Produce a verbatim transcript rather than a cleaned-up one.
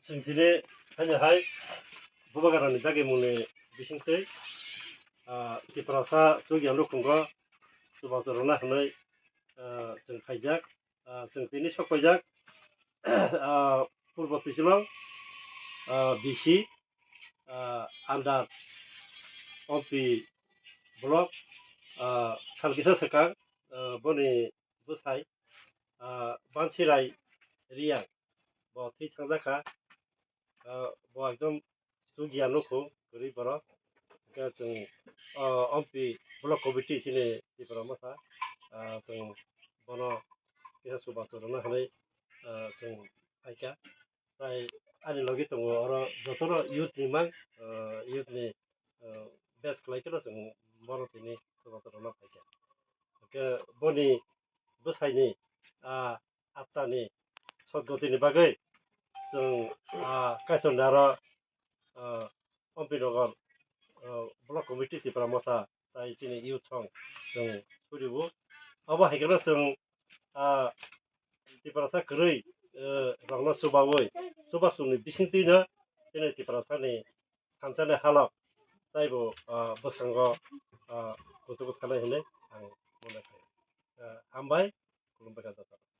Chwng tini haino hai Bubagrani dagimungni bisingtwi, ah, Tiprasa chukya nukhungo chubachu rwna hwnwi, ah, chwng phaijak. Ah, chwng tini sok paijak, ah, Purbo Twichulong, ah, B C, ah, under Ompi block, ah, sal kisa swkang, ah, boni bwsai, ah, Bansirai Riyang, bo thwi thangjakha, ah, bo ekdom chukya nukhung kwrwi borok. Hwnkhe chwng, ah, Ompi block committee chini Tipra Motha, ah, chwng bono kisa chubachu rwna hwnwi, ah, chwng phaikha. Tai ani logi tongo oro jotono youth ni mang, ah, youth ni, ah, best khlai kheno chwng bono tini chubachu rwna phaikha. Hwnkhe boni bwsaini, ah, attani sodgotini bagwi chwng, ah, Kaitor ni aro, ah, Ompi Nagar, ah, block committee Tipra Motha tai chini youth song chwng suriwo. Abo hai kheno chwng, ah, Tiprasa kwrwi, eh, rokno chubawi, chubasongni bisingtwino chini Tiprasani thansani halok taibo, ah, bwskango, ah, kuchugo thanai hwnwi ang mone kha. Ah, hambai, khulumbai kha jotono.